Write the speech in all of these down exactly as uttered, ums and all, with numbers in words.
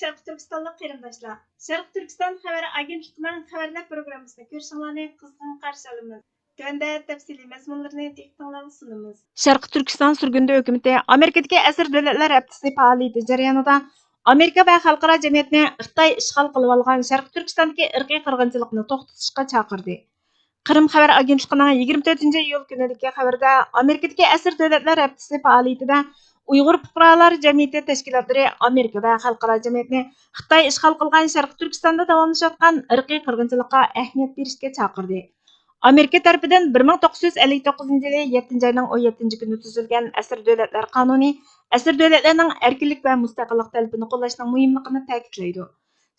شەرقىي تۈركىستانلىق قېرىنداشلار، شەرقىي تۈركىستان خەۋەر ئاگېنتلىقىنىڭ خەۋەرلەر پروگراممىسىنى كۆرۈشۈڭلارنى قىزغىن قارشى ئالىمىز. تۆۋەندە تەپسىلىي مەزمۇنلىرىنى دىققىتىڭلارغا سۇنىمىز. شەرقىي تۈركىستان سۈرگۈندە ھۆكۈمىتى ئامېرىكىدىكى ئەسىر دۆلەتلەر ھەپتىسى پائالىيىتى جەريانىدا ئامېرىكا ۋە خەلقئارا جەمئىيەتنى خىتاي ئىشغال قىلىۋالغان شەرقىي تۈركىستاندىكى ئىرقىي قىرغىنچىلىقنى توختىتىشقا چاقىردى. قىرىم خەۋەر ئاگېنتلىقىنىڭ يىگىرمە تۆتىنچى ئىيۇل كۈنىدىكى خەۋىرىدە، ئامېرىكىدىكى ئەسىر دۆلەتلەر ھەپتىسى پائالىيىتىدە ئۇيغۇر پۇقرالار جەمئىيىتى تەشكىلاتلىرى ئامېرىكا ۋە خەلقئارا جەمئىيەتنى خىتاي ئىشغال قىلغان شەرقىي تۈركىستاندا داۋاملىشىۋاتقان ئىرقىي قىرغىنچىلىققا ئەھمىيەت بېرىشكە چاقىردى. ئامېرىكا تەرىپىدىن بىر مىڭ توققۇز يۈز ئەللىك توققۇزىنچى يىلى يەتتىنچى ئاينىڭ ئون يەتتىنچى كۈنى تۈزۈلگەن ئەسىر دۆلەتلەر قانۇنى ئەسىر دۆلەتلەرنىڭ ئەركىنلىك ۋە مۇستەقىللىق تەلىپىنى قوللاشنىڭ مۇھىملىقىنى تەكىتلەيدۇ.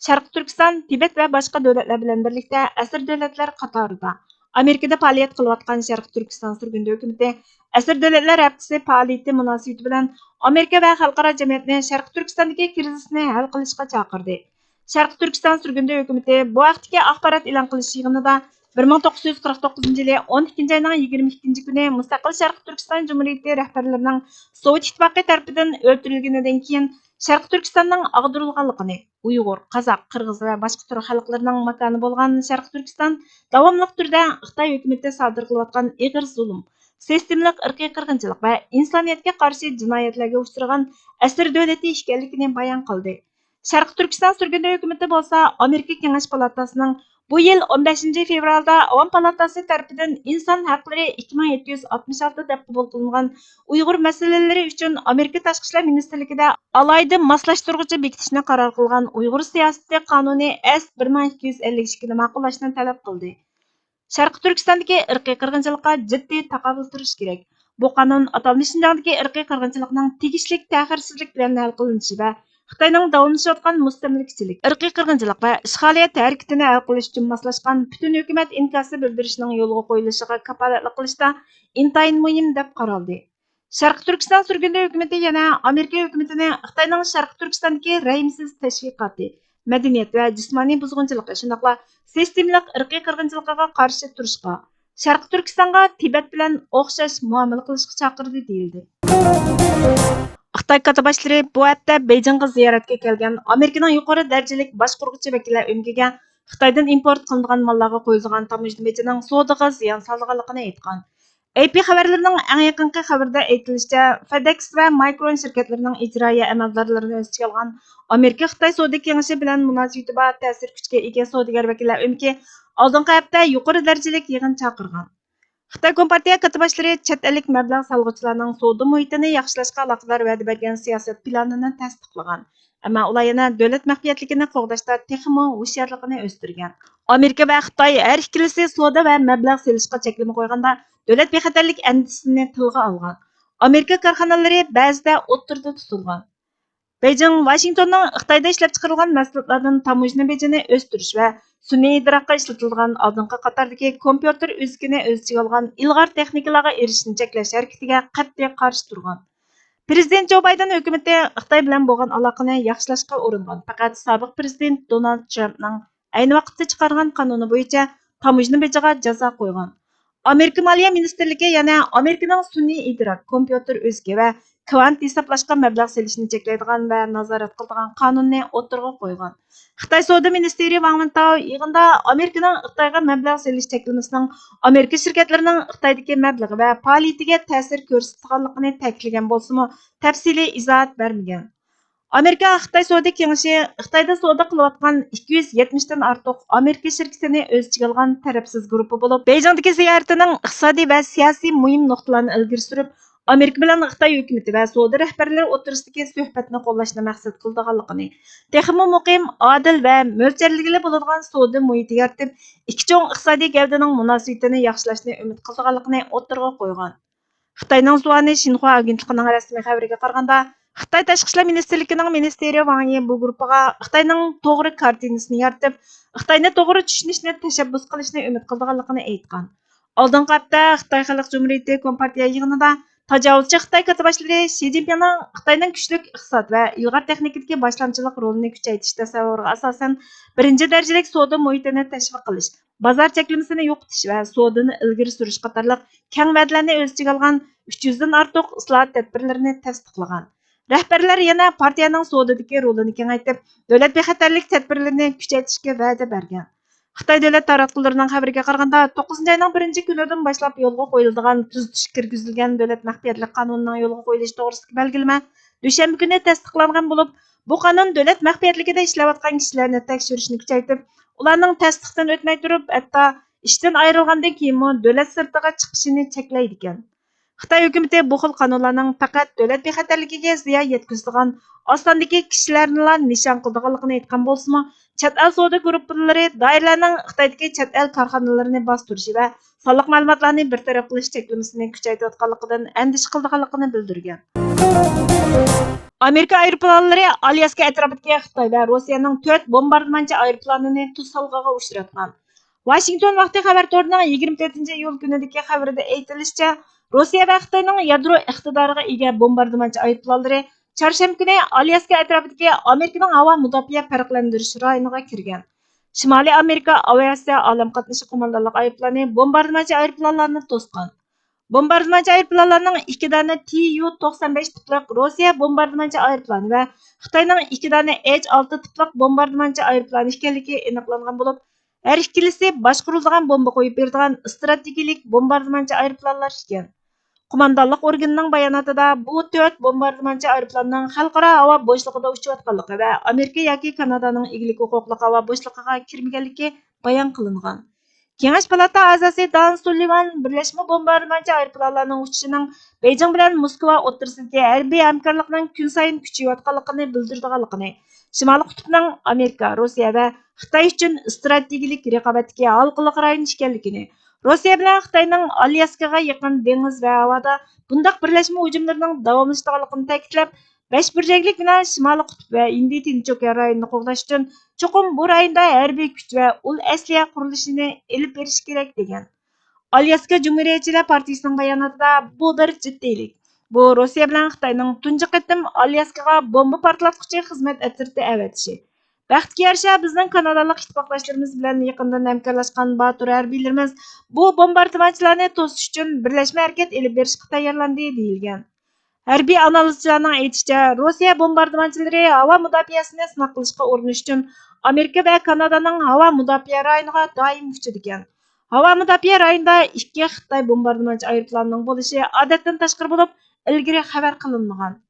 شەرقىي تۈركىستان، تىبەت ۋە باشقا دۆلەتلەر بىلەن بىرلىكتە ئەسىر دۆلەتلەر قاتارىدا ئامېرىكىدا پائالىيەت قىلىۋاتقان شەرقىي تۈركىستان سۈرگۈندە ھۆكۈمىتى ئەسىر دۆلەتلەر ھەپتىسى پائالىيىتى مۇناسىۋىتى بىلەن ئامېرىكا ۋە خەلقئارا جەمئىيەتنى شەرقىي تۈركىستاندىكى كىرىزىسنى ھەل قىلىشقا چاقىردى. شەرقىي تۈركىستان سۈرگۈندە ھۆكۈمىتى بۇ ھەقتىكى ئاخبارات ئېلان قىلىش يىغىنىدا بىر مىڭ توققۇز يۈز قىرىق توققۇزىنچى يىلى ئون ئىككىنچى ئاينىڭ يىگىرمە ئىككىنچى كۈنى مۇستەقىل شەرقىي تۈركىستان جۇمھۇرىيىتى رەھبەرلىرىنىڭ سوۋېت ئىتتىپاقى تەرىپىدىن ئۆلتۈرۈلگىنىدىن كېيىن شەرقىي تۈركىستاننىڭ ئاغدۇرۇلغانلىقىنى، ئۇيغۇر، قازاق، قىرغىز ۋە باشقا تۈرك خەلقلىرىنىڭ ماكانى بولغان شەرقىي تۈركىستان داۋاملىق تۈردە خىتاي ھۆكۈمىتى سادىر قىلىۋاتقان ئېغىر زۇلۇم، سىستېمىلىق ئىرقىي قىرغىنچىلىق ۋە ئىنسانىيەتكە قارشى جىنايەتلەرگە ئۇچرىغان ئەسىر دۆلىتى ئىكەنلىكىنى بايان قىلدى. شەرقىي تۈركىستان سۈرگۈندە ھۆكۈمىتى بولسا ئامېرىكا كېڭەش پالاتاسىنىڭ بۇ يىل ئون بەشىنچى فېۋرالدا ئاۋام پالاتاسى تەرىپىدىن ئىنسان ھەقلىرى ئىككى مىڭ يەتتە يۈز ئاتمىش ئالتە دەپ قوبۇل قىلىنغان ئۇيغۇر مەسىلىلىرى ئۈچۈن ئامېرىكا تاشقى ئىشلار مىنىستىرلىكىدە ئالاھىدە ماسلاشتۇرغۇچى بېكىتىشنى قارار قىلغان ئۇيغۇر سىياسىتى قانۇنى ئەس بىر مىڭ ئىككى يۈز ئەللىك ئىككىنى ماقۇللاشنى تەلەپ قىلدى. شەرقىي تۈركىستاندىكى ئىرقىي قىرغىنچىلىققا جىددىي تاقابىل تۇرۇش كېرەك. بۇ قانۇن ئاتالمىش شىنجاڭدىكى ئىرقىي قىرغىنچىلىقنىڭ تېگىشلىك تەخىرسىزلىك بىلەن ھەل قىلىنىشى ۋە خىتاينىڭ داۋاملىشىۋاتقان مۇستەملىكىچىلىك، ئىرقىي قىرغىنچىلىق ۋە ئىشغالىيەت ھەرىكىتىنى ھەل قىلىش ئۈچۈن ماسلاشقان پۈتۈن ھۆكۈمەت ئىنكاسى بىلدۈرۈشىنىڭ يولغا قويۇلۇشىغا كاپالەتلىك قىلىشتا ئىنتايىن مۇھىم، دەپ قارالدى. شەرقىي تۈركىستان سۈرگۈندە ھۆكۈمىتى يەنە ئامېرىكا ھۆكۈمىتىنى خىتاينىڭ شەرقىي تۈركىستاندىكى رەھىمسىز تەشۋىقاتى، مەدەنىيەت ۋە جىسمانىي بۇزغۇنچىلىقى، شۇنداقلا سىستېمىلىق ئىرقىي قىرغىنچىلىقىغا قارشى تۇرۇشقا، شەرقىي تۈركىستانغا تىبەت بىلەن ئوخشاش مۇئامىلە قىلىشقا چاقىردى، دېيىلدى. خىتاي كاتتىباشلىرى بۇ ھەپتە بېيجىڭغا زىيارەتكە كەلگەن ئامېرىكىنىڭ يۇقىرى دەرىجىلىك باشقۇرغۇچى ۋەكىللەر ئۆمىكىگە خىتايدىن ئىمپورت قىلىنىدىغان ماللارغا قويۇلىدىغان تاموژنا بېجىنىڭ سودىغا زىيان سالىدىغانلىقىنى ئېيتقان. ئەي پى خەۋەرلىرىنىڭ ئەڭ يېقىنقى خەۋىرىدە ئېيتىلىشىچە، فېدېكس ۋە مايكرون شىركەتلىرىنىڭ ئىجرائىيە ئەمەلدارلىرىنى ئۆز ئىچىگە ئالغان ئامېرىكا خىتاي سودا كېڭىشى بىلەن مۇناسىۋىتى بار تەسىر كۈچكە ئىگە سودىگەر ۋەكىللەر ئۆمىكى ئالدىنقى ھەپتە يۇقىرى دەرىجىلىك يىغىن چاقىرغان. خىتاي كومپارتىيە كاتتىباشلىرى چەت ئەللىك مەبلەغ سالغۇچىلارنىڭ سودا مۇھىتىنى ياخشىلاشقا ئالاقىدار ۋەدە بەرگەن سىياسەت پىلانىنى تەستىقلىغان. ئەمما ئۇلار يەنە دۆلەت مەخپىيەتلىكىنى قوغداشتا تېخىمۇ ھوشيارلىقىنى ئۆستۈرگەن. ئامېرىكا ۋە خىتاي ھەر ئىككىلىسى سودا ۋە مەبلەغ سېلىشقا چەكلىمە قويغاندا، دۆلەت بىخەتەرلىك ئەندىزىسىنى تىلغا ئالغان. ئامېرىكا كارخانىلىرى بەزىدە ئوتتۇرىدا تۇتۇلغان. بېيجىڭ ۋاشىنگتوننىڭ خىتايدا ئىشلەپچىقىرىلغان مەھسۇلاتلاردىن تاموژنا بېجىنى ئۆستۈرۈش ۋە سۈنئىي ئىدراكقا ئىشلىتىلىدىغان ئالدىنقى قاتاردىكى كومپيۇتېر ئۆزىكىنى ئۆز ئىچىگە ئالغان ئىلغار تېخنىكىلارغا ئېرىشىشنى چەكلەش ھەرىكىتىگە قەتئىي قارشى تۇرغان. پىرېزىدېنت جو بايدېن ھۆكۈمىتى خىتاي بىلەن بولغان ئالاقىنى ياخشىلاشقا ئۇرۇنغان، پەقەت سابىق پىرېزىدېنت دونالد ترامپنىڭ ئەينى ۋاقىتتا چىقارغان قانۇنى بويىچە تاموژنا بېجىغا جازا قويغان. ئامېرىكا مالىيە مىنىستىرلىكى يەنە ئامېرىكىنىڭ سۈنئىي ئىدراك كومپيۇتېر ئۆزىكى ۋە كۋانت ھېسابلاشقا مەبلەغ سېلىشنى چەكلەيدىغان ۋە نازارەت قىلىدىغان قانۇننى ئوتتۇرىغا قويغان. خىتاي سودا مىنىستىرى ۋاڭ ۋېنتاۋ يىغىندا ئامېرىكىنىڭ خىتايغا مەبلەغ سېلىش چەكلىمىسىنىڭ ئامېرىكا شىركەتلىرىنىڭ خىتايدىكى مەبلىغى ۋە پائالىيىتىگە تەسىر كۆرسىتىدىغانلىقىنى تەكىتلىگەن بولسىمۇ، تەپسىلىي ئىزاھات بەرمىگەن. ئامېرىكا خىتاي سودا كېڭىشى خىتايدا سودا قىلىۋاتقان ئىككى يۈز يەتمىشتىن ئارتۇق ئامېرىكا شىركىتىنى ئۆز ئىچىگە ئالغان تەرەپسىز گۇرۇپپا بولۇپ، بېيجىڭدىكى زىيارىتىنىڭ ئىقتىسادىي ۋە سىياسىي مۇھىم نۇقتىلارنى ئىلگىرى سۈرۈپ، ئامېرىكا بىلەن خىتاي ھۆكۈمىتى ۋە سودا رەھبەرلىرى ئوتتۇرىسىدىكى سۆھبەتنى قوللاشنى مەقسەت قىلىدىغانلىقىنى، تېخىمۇ مۇقىم، ئادىل ۋە مۆلچەرلىگىلى بولىدىغان سودا مۇھىتى يارىتىپ، ئىككى چوڭ ئىقتىسادىي گەۋدىنىڭ مۇناسىۋىتىنى ياخشىلاشنى ئۈمىد قىلىدىغانلىقىنى ئوتتۇرىغا قويغان. خىتاينىڭ زۇۋانى شىنخۇا ئاگېنتلىقىنىڭ رەسمىي خەۋىرىگە قارىغاندا، خىتاي تاشقى ئىشلار مىنىستىرلىكىنىڭ مىنىستىرى ۋاڭ يى بۇ گۇرۇپپىغا خىتاينىڭ توغرا كارتىنىسىنى يارىتىپ، خىتاينى توغرا چۈشىنىشنى تەشەببۇس قىلىشنى ئۈمىد قىلىدىغانلىقىنى ئېيتقان. ئالدىنقى ھەپتە خىتاي خەلق جۇمھۇرىيىتى كومپارتىيە يىغىنىدا تاجاۋۇزچى خىتاي كاتتىباشلىرى شى جىنپىڭنىڭ خىتاينىڭ كۈچلۈك ئىقتىساد ۋە ئىلغار تېخنىكىدىكى باشلامچىلىق رولىنى كۈچەيتىش تەسەۋۋۇرىغا ئاساسەن، بىرىنچى دەرىجىلىك سودا مۇھىتىنى تەشۋىق قىلىش، بازار چەكلىمىسىنى يوقىتىش ۋە سودىنى ئىلگىرى سۈرۈش قاتارلىق كەڭ ۋەدىلەرنى ئۆز ئىچىگە ئالغان ئۈچ يۈزدىن ئارتۇق ئىسلاھات تەدبىرلىرىنى تەستىقلىغان. رەھبەرلەر يەنە پارتىيەنىڭ سودىدىكى رولىنى كېڭەيتىپ، دۆلەت بىخەتەرلىك تەدبىرلىرىنى كۈچەيتىشكە ۋەدە بەرگەن. خىتاي دۆلەت تاراتقۇلىرىنىڭ خەۋىرىگە قارىغاندا، توققۇزىنچى ئاينىڭ بىرىنچى كۈنىدىن باشلاپ يولغا قويۇلىدىغان تۈزىتىش كىرگۈزۈلگەن دۆلەت مەخپىيەتلىك قانۇنىنىڭ يولغا قويۇلۇشى توغرىسىدىكى بەلگىلىمە دۈشەنبە كۈنى تەستىقلانغان بولۇپ، بۇ قانۇن دۆلەت مەخپىيەتلىكىدە ئىشلەۋاتقان كىشىلەرنى تەكشۈرۈشنى كۈچەيتىپ، ئۇلارنىڭ تەستىقتىن ئۆتمەي تۇرۇپ، ھەتتا ئىشتىن ئايرىلغاندىن كېيىنمۇ دۆلەت سىرتىغا چىقىشىنى چەكلەيدىكەن. خىتاي ھۆكۈمىتى بۇ خىل قانۇنلارنىڭ پەقەت دۆلەت بىخەتەرلىكىگە زىيان يەتكۈزىدىغان ئاز ساندىكى كىشىلەرنىلا نىشان قىلىدىغانلىقىنى ئېيتقان بولسىمۇ، چەت ئەل سودا گۇرۇپپىلىرى دائىرىلەرنىڭ خىتايدىكى چەت ئەل كارخانىلىرىنى باستۇرۇشى ۋە سانلىق مەلۇماتلارنى بىر تەرەپ قىلىش چەكلىمىسىنى كۈچەيتىۋاتقانلىقىدىن ئەندىشە قىلىدىغانلىقىنى بىلدۈرگەن. ئامېرىكا ئايروپىلانلىرى ئالياسكا ئەتراپىدىكى خىتاي ۋە روسىيەنىڭ تۆت بومباردىمانچى ئايروپىلانىنى تۇز سالغىغا ئۇچراتقان. ۋاشىنگتون ۋاقتى خەۋەر تورىنىڭ يىگىرمە تۆتىنچى ئىيۇل كۈنىدىكى خەۋىرىدە ئېيتىلىشىچە، روسىيە ۋە خىتاينىڭ يادرو ئىقتىدارىغا ئىگە بومباردىمانچى ئايروپىلانلىرى چارشەنبە كۈنى ئالياسكا ئەتراپىدىكى ئامېرىكىنىڭ ھاۋا مۇداپىئە پەرقلەندۈرۈش رايونىغا كىرگەن. شىمالىي ئامېرىكا ئاۋىئاتسىيە ئالەم قاتنىشى قوماندانلىق ئايروپىلانى بومباردىمانچى ئايروپىلانلارنى توسقان. بومباردىمانچى ئايروپىلانلارنىڭ ئىككى دانە تى يۇ توقسان بەش تىپلىق روسىيە بومباردىمانچى ئايروپىلانى ۋە خىتاينىڭ ئىككى دانە ئېچ ئالتە تىپلىق بومباردىمانچى ئايروپىلانى ئىكەنلىكى ئېنىقلانغان بولۇپ، ھەر ئىككىلىسى باشقۇرۇلىدىغان بومبا قويۇپ بېرىدىغان ئىستراتېگىيىلىك بومباردىمانچى ئايروپىلانلار ئىكەن. قوماندانلىق ئورگىنىنىڭ باياناتىدا بۇ تۆت بومباردىمانچى ئايروپىلاننىڭ خەلقئارا ھاۋا بوشلۇقىدا ئۇچۇۋاتقانلىقى ۋە ئامېرىكا ياكى كانادانىڭ ئىگىلىك ھوقۇقلۇق ھاۋا بوشلۇقىغا كىرمىگەنلىكى بايان قىلىنغان. كېڭەش پالاتا ئەزاسى دان سۇللىۋان بىرلەشمە بومباردىمانچى ئايروپىلانلارنىڭ ئۇچۇشىنىڭ بېيجىڭ بىلەن موسكۋا ئوتتۇرىسىدىكى ھەربىي ھەمكارلىقنىڭ كۈنسايىن كۈچىيىۋاتقانلىقىنى بىلدۈرىدىغانلىقىنى، شىمالىي قۇتۇپنىڭ ئامېرىكا، روسىيە ۋە خىتاي ئۈچۈن ئىستراتېگىيىلىك رىقابەتتىكى ھالقىلىق رايون ئىكەنلىكىنى، روسىيە بىلەن خىتاينىڭ ئالياسكىغا يېقىن دېڭىز ۋە ھاۋادا بۇنداق بىرلەشمە ھۇجۇملىرىنىڭ داۋاملىشىدىغانلىقىنى تەكىتلەپ، بەش بۇرجەكلىك بىنا شىمالىي قۇتۇپ ۋە ھىندى تىنچ ئوكيان رايونىنى قوغداش ئۈچۈن چوقۇم بۇ رايوندا ھەربىي كۈچ ۋە ئۇل ئەسلىھە قۇرۇلۇشىنى ئېلىپ بېرىش كېرەك، دېگەن. ئالياسكا جۇمھۇرىيەتچىلەر پارتىيىسىنىڭ باياناتىدا، بۇ بىر جىددىيلىك. بۇ روسىيە بىلەن خىتاينىڭ تۇنجى قېتىم ئالياسكىغا بومبا پارتلاتقۇچى خىزمەت ئەترىتى ئەۋەتىشى. بەختكە يارىشا، بىزنىڭ كانادالىق ئىتتىپاقداشلىرىمىز بىلەن يېقىندىن ھەمكارلاشقان باتۇر ھەربىيلىرىمىز بۇ بومباردىمانچىلارنى توسۇش ئۈچۈن بىرلەشمە ھەرىكەت ئېلىپ بېرىشقا تەييارلاندى، دېيىلگەن. ھەربىي ئانالىزچىلارنىڭ ئېيتىشىچە، روسىيە بومباردىمانچىلىرى ھاۋا مۇداپىئەسىنى سىناق قىلىشقا ئۇرۇنۇش ئۈچۈن ئامېرىكا ۋە كانادانىڭ ھاۋا مۇداپىئە رايونىغا دائىم ئۇچىدىكەن. ھاۋا مۇداپىئە رايونىدا ئىككى خىتاي بومباردىمانچى ئايروپىلانىنىڭ بولۇشى ئادەتتىن تاشقىرى بولۇپ، ئىلگىرى خەۋەر قىلىنمىغان.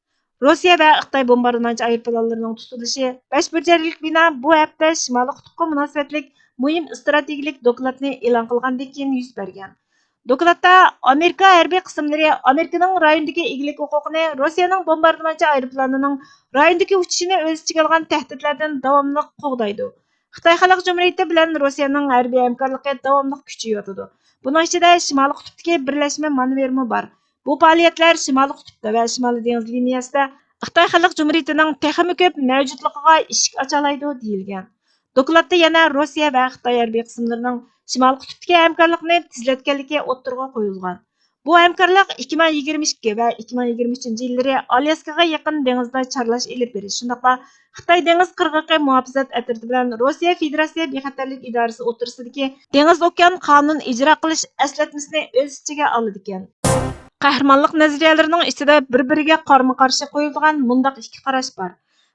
روسىيە ۋە خىتاي بومباردىمانچى ئايروپىلانلىرىنىڭ تۇتۇلۇشى، بەش بۇرجەكلىك بىنا بۇ ھەپتە شىمالىي قۇتۇپقا مۇناسىۋەتلىك مۇھىم ئىستراتېگىيىلىك دوكلاتنى ئېلان قىلغاندىن كېيىن يۈز بەرگەن. دوكلاتتا ئامېرىكا ھەربىي قىسىملىرى ئامېرىكىنىڭ رايوندىكى ئىگىلىك ھوقۇقىنى روسىيەنىڭ بومباردىمانچى ئايروپىلانىنىڭ رايوندىكى ئۇچۇشىنى ئۆز ئىچىگە ئالغان تەھدىتلەردىن داۋاملىق قوغدايدۇ. خىتاي خەلق جۇمھۇرىيىتى بىلەن روسىيەنىڭ ھەربىي ھەمكارلىقى داۋاملىق كۈچىيىۋاتىدۇ. بۇنىڭ ئىچىدە شىمالىي قۇتۇپتىكى بىرلەشمە مانېۋىرمۇ بار. بۇ پائالىيەتلەر شىمالىي قۇتۇپتا ۋە شىمالىي دېڭىز لىنىيەسىدە خىتاي خەلق جۇمھۇرىيىتىنىڭ تېخىمۇ كۆپ مەۋجۇتلۇقىغا ئىشىك ئاچالايدۇ، دېيىلگەن. دوكلاتتا يەنە روسىيە ۋە خىتاي ھەربىي قىسىملىرىنىڭ شىمالىي قۇتۇپتىكى ھەمكارلىقنى تېزلەتكەنلىكى ئوتتۇرىغا قويۇلغان. بۇ ھەمكارلىق ئىككى مىڭ يىگىرمە ئىككى ۋە ئىككى مىڭ يىگىرمە ئۈچىنچى يىللىرى ئالياسكىغا يېقىن دېڭىزدا چارلاش ئېلىپ بېرىش، شۇنداقلا خىتاي دېڭىز قىرغىقى مۇھاپىزەت ئەترىتى بىلەن روسىيە فېدېراتسىيە بىخەتەرلىك ئىدارىسى ئوتتۇرىسىدىكى دېڭىز ئوكيان قانۇن ئىجرا قىلىش ئەسلەتمىسىنى ئۆز ئىچىگە ئالىدىكەن. قەھرىمانلىق نەزەرىيەلىرىنىڭ ئىچىدە بىر-بىرىگە قارمۇ-قارشى قويۇلىدىغان مۇنداق ئىككى قاراش بار.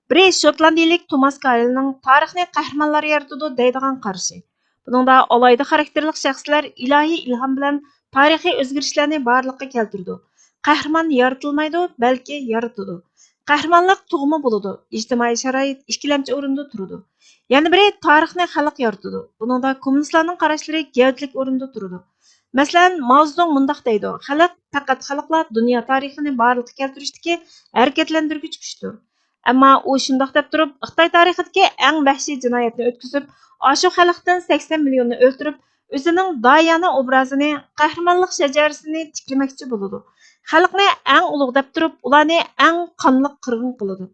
بىرى، شوتلاندىيىلىك توماس كارىلنىڭ تارىخنى قەھرىمانلار يارىتىدۇ دەيدىغان قارىشى. بۇنىڭدا ئالاھىدە خاراكتېرلىق شەخسلەر ئىلاھىي ئىلھام بىلەن تارىخىي ئۆزگىرىشلەرنى بارلىققا كەلتۈرىدۇ. قەھرىمان يارىتىلمايدۇ، بەلكى يارىتىدۇ. قەھرىمانلىق تۇغما بولىدۇ، ئىجتىمائىي شارائىت ئىككىلەمچى ئورۇندا تۇرىدۇ. يەنە بىرى، تارىخنى خەلق يارىتىدۇ. بۇنىڭدا كوممۇنىستلارنىڭ قاراشلىرى گەۋدىلىك ئورۇندا تۇرىدۇ. مەسىلەن، ماۋزېدۇڭ مۇنداق دەيدۇ: خەلق، پەقەت خەلقلا دۇنيا تارىخىنى بارلىققا كەلتۈرۈشتىكى ھەرىكەتلەندۈرگۈچ كۈچتۇر. ئەمما ئۇ شۇنداق دەپ تۇرۇپ، خىتاي تارىخىدىكى ئەڭ ۋەھشىي جىنايەتنى ئۆتكۈزۈپ، ئاشۇ خەلقتىن سەكسەن مىليوننى ئۆلتۈرۈپ، ئۆزىنىڭ داھىيانە ئوبرازىنى، قەھرىمانلىق شەجەرىسىنى تىكلىمەكچى بولىدۇ. خەلقنى ئەڭ ئۇلۇغ دەپ تۇرۇپ، ئۇلارنى ئەڭ قانلىق قىرغىن قىلىدۇ.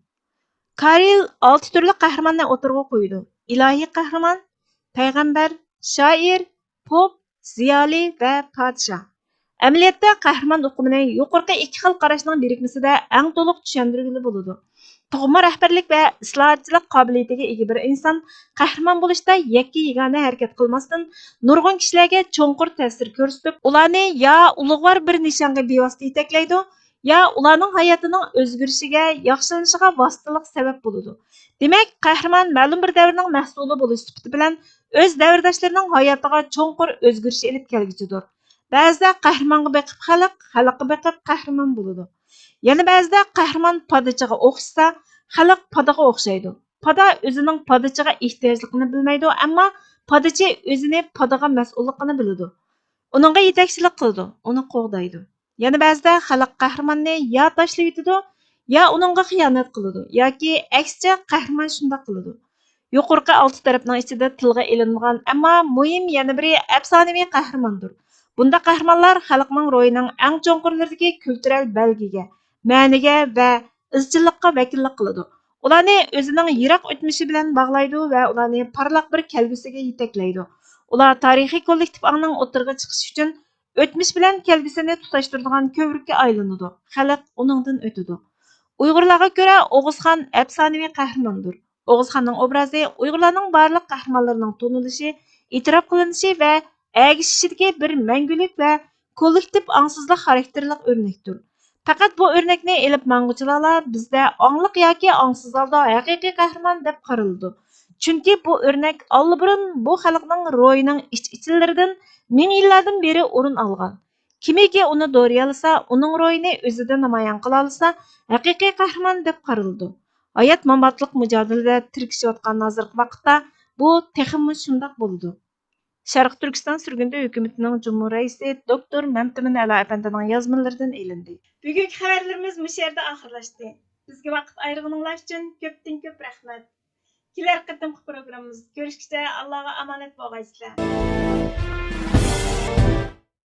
كارىل ئالتە تۈرلۈك قەھرىماننى ئوتتۇرىغا قويىدۇ: ئىلاھىي قەھرىمان، پەيغەمبەر، شائىر، پوپ، زىيالىي ۋە پادىشاھ. ئەمەلىيەتتە، قەھرىمان ئۇقۇمىنى يۇقىرىقى ئىككى خىل قاراشنىڭ بىرىكمىسىدە ئەڭ تولۇق چۈشەندۈرگىلى بولىدۇ. تۇغما رەھبەرلىك ۋە ئىسلاھاتچىلىق قابىلىيىتىگە ئىگە بىر ئىنسان قەھرىمان بولۇشتا يەككە-يېگانە ھەرىكەت قىلماستىن، نۇرغۇن كىشىلەرگە چوڭقۇر تەسىر كۆرسىتىپ، ئۇلارنى يا ئۇلۇغۋار بىر نىشانغا بىۋاسىتە يېتەكلەيدۇ، يا ئۇلارنىڭ ھاياتىنىڭ ئۆزگىرىشىگە، ياخشىلىنىشىغا ۋاسىتىلىق سەۋەب بولىدۇ. دېمەك، قەھرىمان مەلۇم بىر دەۋرنىڭ مەھسۇلى بولۇش سۈپىتى بىلەن ئۆز دەۋرداشلىرىنىڭ ھاياتىغا چوڭقۇر ئۆزگىرىش ئېلىپ كەلگۈچىدۇر. بەزىدە قەھرىمانغا بېقىپ خەلق، خەلققە بېقىپ قەھرىمان بولىدۇ. يەنە بەزىدە قەھرىمان پادىچىغا ئوخشىسا، خەلق پادىغا ئوخشايدۇ. پادا ئۆزىنىڭ پادىچىغا ئېھتىياجلىقىنى بىلمەيدۇ، ئەمما پادىچى ئۆزىنى پادىغا مەسئۇللۇقىنى بىلىدۇ. ئۇنىڭغا يېتەكچىلىك قىلىدۇ، ئۇنى قوغدايدۇ. يەنە بەزىدە خەلق قەھرىماننى يا تاشلىۋېتىدۇ، يا ئۇنىڭغا خىيانەت قىلىدۇ، ياكى ئەكسىچە قەھرىمان شۇنداق قىلىدۇ. يۇقىرىقى ئالتە تەرەپنىڭ ئىچىدە تىلغا ئېلىنمىغان، ئەمما مۇھىم يەنە بىرى ئەپسانىۋى قەھرىماندۇر. بۇنداق قەھرىمانلار خەلقنىڭ روھىنىڭ ئەڭ چوڭقۇرلىرىدىكى كۈلتۈرەل بەلگىگە، مەنىگە ۋە ئىزچىللىققا ۋەكىللىك قىلىدۇ. ئۇلارنى ئۆزىنىڭ يىراق ئۆتمۈشى بىلەن باغلايدۇ ۋە ئۇلارنى پارلاق بىر كەلگۈسىگە يېتەكلەيدۇ. ئۇلار تارىخىي كوللېكتىپ ئاڭنىڭ ئوتتۇرىغا چىقىشى ئۈچۈن ئۆتمۈش بىلەن كەلگۈسىنى تۇتاشتۇرىدىغان كۆۋرۈككە ئايلىنىدۇ. خەلق ئۇنىڭدىن ئۆتىدۇ. ئۇيغۇرلارغا كۆرە، ئوغۇزخان ئەپسانىۋى قەھرىماندۇر. ئوغۇزخاننىڭ ئوبرازى ئۇيغۇرلارنىڭ بارلىق قەھرىمانلىرىنىڭ تونۇلۇشى، ئېتىراپ قىلىنىشى ۋە ئەگىشىشىدىكى بىر مەڭگۈلۈك ۋە كوللېكتىپ ئاڭسىزلىق خاراكتېرلىق ئۆرنەكتۇر. پەقەت بۇ ئۆرنەكنى ئېلىپ ماڭغۇچىلارلا بىزدە ئاڭلىق ياكى ئاڭسىز ھالدا ھەقىقىي قەھرىمان دەپ قارىلىدۇ. چۈنكى بۇ ئۆرنەك ئاللىبۇرۇن بۇ خەلقنىڭ روھىنىڭ ئىچ-ئىچلىرىدىن مىڭ يىللاردىن بېرى ئورۇن ئالغان. كىمكى ئۇنى دورىيالىسا، ئۇنىڭ روھىنى ئۆزىدە نامايان قىلالىسا، ھەقىقىي قەھرىمان دەپ قارىلىدۇ. ھايات-ماماتلىق مۇجادىلىدە تىركىشىۋاتقان ھازىرقى ۋاقىتتا بۇ تېخىمۇ شۇنداق بولىدۇ. شەرقىي تۈركىستان سۈرگۈندە ھۆكۈمىتىنىڭ جۇمھۇر رەئىسى دوكتور مەمتىمىن ئەلا ئەپەندىنىڭ يازمىلىرىدىن ئېلىندى. بۈگۈنكى خەۋەرلىرىمىز مۇشۇ يەردە ئاخىرلاشتى. بىزگە ۋاقىت ئايرىغىنىڭلار ئۈچۈن كۆپتىن كۆپ رەھمەت. كېلەر قېتىمقى پروگراممىمىزدا كۆرۈشكىچە ئاللاغا ئامانەت بولغايسىلەر.